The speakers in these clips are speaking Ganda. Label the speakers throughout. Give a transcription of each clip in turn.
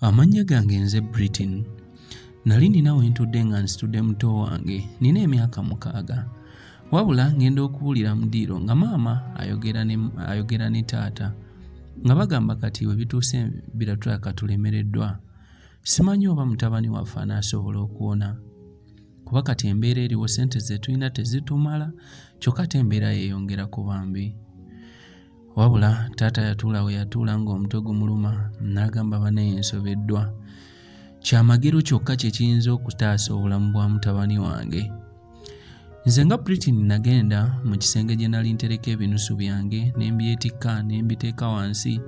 Speaker 1: Amannya gange nze Britain. Nali nina we ntudde nga nsitudde muto wange, nina emyaka 6. Wabula ngenda okuwulira mu ddiiro nga maama ayogera ne, ayogera ne taata nga bagamba kati we bituuse biratulaka tulemereddwa. Simanyi oba mutabani waffe anaasobola okuwona kuba kati embeera eriwo ssente ze tulina tezitumala kyokka ate embeera yeeyongera kuba mbi. Wabula taata yatuula we yatuula ng'omutwe gumuluma n'agamba banaye nsobeddwa. Kyamagero kyokka kye kiyinza okutaasa obulamu bwa mutabani wange. Nze nga Britain nagenda mu kisenge gye nali ntereka ebinusu byange ne mbyetikka ne mbiteeka wansi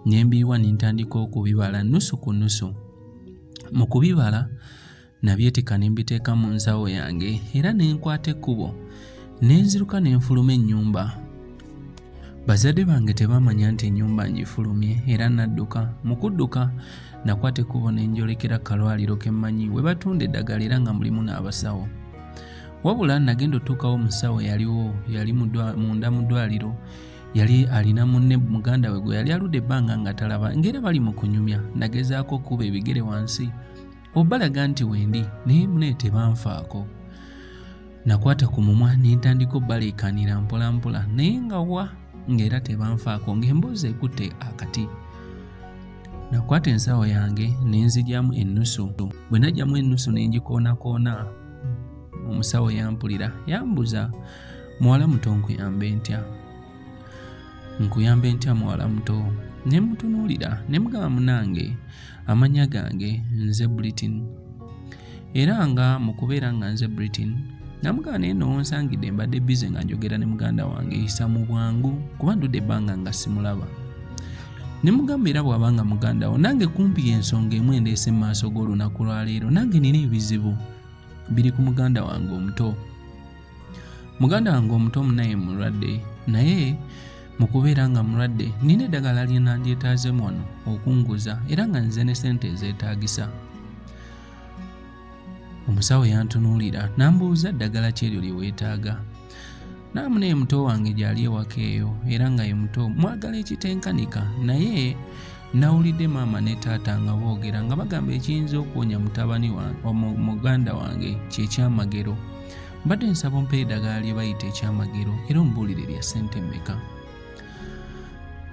Speaker 1: ne mbiyiwa ne ntandika okubibala nnusu ku nnusu. Mu kubibala Nabyetikka ne mbiteeka mu nsawo yange era ne nkwata ekkubo ne nziruka ne nfuluma ennyumba. Bazadde bange tebaamanya nti ennyumba ngifulumye era nadduka. Mu kudduka nakwata ekkubo ne njolekera kalwaliro ke mmanyi we batunda eddagala era nga mulimu n'abasawo. Wabula nagenda otuukawo omusawo yaliwo yali munda mu ddwaliro yali alina munne muganda we gwe yali aludde ebbanga nga talaba ng'era bali mu kunyumya. Nagezaako okukuba ebigere wansi Obalaga nti wendi naye mune tebanfaako. Nakwata ku mumwa ne ntandika obbaleekaanira mpolampola naye nga wa ng'era tebanfaako ng'emboozi ekutte akati. Nakwata ensawo yange ne nzigyamu ennusu. Bwe naggyamu ennusu ne ngikoonakoona, omusawo yampulira yambuza, muwala muto nkuyambe ntya? Nkuyambe ntya muwala muto? Ne mmutunuulira ne mugamba munange amannya gange nze Britain era nga mu kubeera nga nze Britain namugamba naye no wonsangidde mbadde bize nga njogera ne muganda wange yisa mu bwangu kuba ndudde ebbanga nga simulaba ne mugamba era bw'aba nga muganda wo nange kumpi y'ensonga emu endeese mu maaso g'olunaku lwaleero nange nina ebizibu biri ku muganda wange omuto Muganda wange omuto munaye mulwadde naye mu kubeera nga mulwadde nina eddagala lye nandyetaaze wano okunguza era nga nze ne ssente ezeetaagisa. Omusawo yantunuulira n'ambuuza ddagala ki eryo lye weetaaga. Naamu naye muto wange gy'ali ewaka eyo era nga ye muto mwagala ekitenkanika naye nawulidde maama ne taata nga boogera nga bagamba ekiyinza okuwonya mutabani muganda wange kyekyamagero. Mbadde nsaba ompe eddagala lye bayita ekyamagero era ombuulire lya ssente mmeka.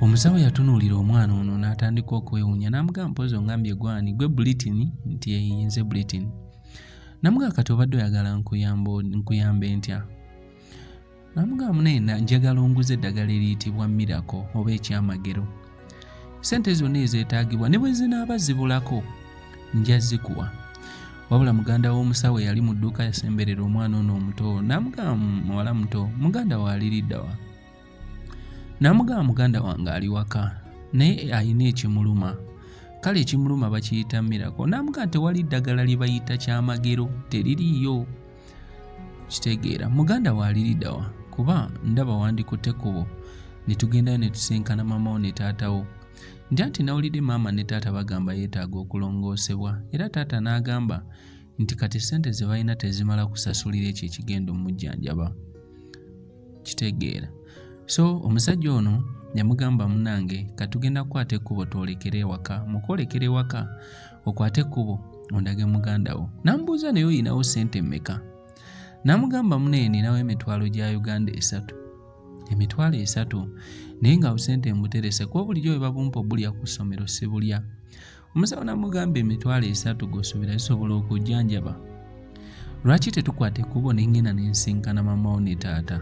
Speaker 1: Omusawo yatunuulira omwana ono n'atandika okwewuunya n'amugamba mpozi ongambye gwani gwe Bulitini nti nze Bulitini. Namugamba kati obadde oyagala nkuyambe ntya? Namugamba munaye njagala onguze eddagala eriyitibwa Miracle oba ekyamagero. Ssente zonna ezeetaagibwa ne bwe zinaaba zibulako nja zikuwa. Wabula muganda w'omusawo eyali mu dduuka yasemberera omwana ono omuto n'amugamba muwala muto muganda wo ali lidda wa? N'amugamba muganda wange ali waka naye alina ekimuluma. Kale ekimuluma bakiyita Miracle. N'amugamba tewali ddagala lye bayita kyamagero teririiyo. Kitegeera muganda wo ali lidda wa? Kuba ndaba wandikutte ekkubo ne tugendayo ne tusinkana maama wo ne taata wo. Nti anti nawulidde maama ne taata bagamba yeetaaga okulongoosebwa era taata n'agamba nti kati ssente ze balina tezimala kusasulira ekyo ekigenda omujjanjaba. Kitegeera. So omusajja ono yamugamba munange katugenda kukwata ekkubo twolekere ewaka. Mu kwolekera ewaka okwate ekkubo ondage muganda wo. N'amubuuza naye olinawo ssente mmeka? N'amugamba munaye ninawo emitwalo gya Uganda 3. Emitwalo 3 naye nga busente mbuterese kuba bulijjo bwe babumpa obulya ku ssomero sibulya. Omusawo n'amugamba emitwalo 3 g'osuubira gisobola okujjanjaba? Lwaki tetukwata ekkubo ne ŋŋenda ne nsinkana maama wo ne taata?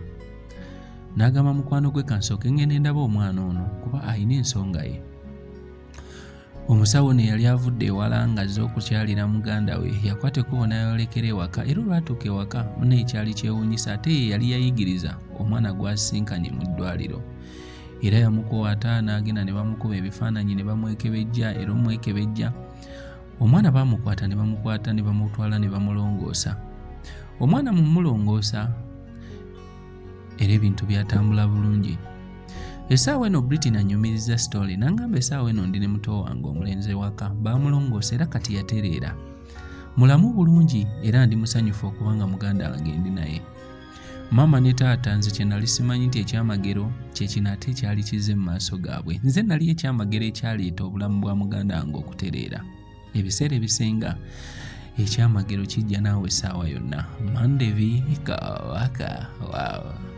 Speaker 1: N'agamba mukwano gwe kansooke ŋŋende ndabe omwana ono kuba alina ensonga ye. Omusawo ono eyali avudde ewala ng'azze okukyalira muganda we yakwata ekkubo n'ayolekera ewaka era olwatuuka ewaka munne ekyali kyewuunyisa ate ye yali yayigiriza omwana gw'asisinkanye mu ddwaliro. Era yamukwata n'agenda ne bamukuba ebifaananyi ne bamwekebejja era omwekebejja omwana baamukwata ne bamukwata ne bamutwala ne bamulongoosa. Omwana mu mulongoosa era ebintu byatambula bulungi. Essaawa eno Britain annyumiriza sitole n'angamba essaawa eno ndi ne muto wange omulenzi ewaka baamulongoosa era kati yatereera. Mulamu bulungi era ndi musanyufu okuba nga muganda wange ndi naye. Maama ne taata nze kye nali simanyi nti ekyamagero kye kino ate ekyali kizze mu maaso gaabwe. Nze nali ekyamagero ekyaleeta obulamu bwa muganda wange okutereera. Ebiseera ebisinga ekyamagero kijja naawe essaawa yonna. Mandevi Kabaka, wow.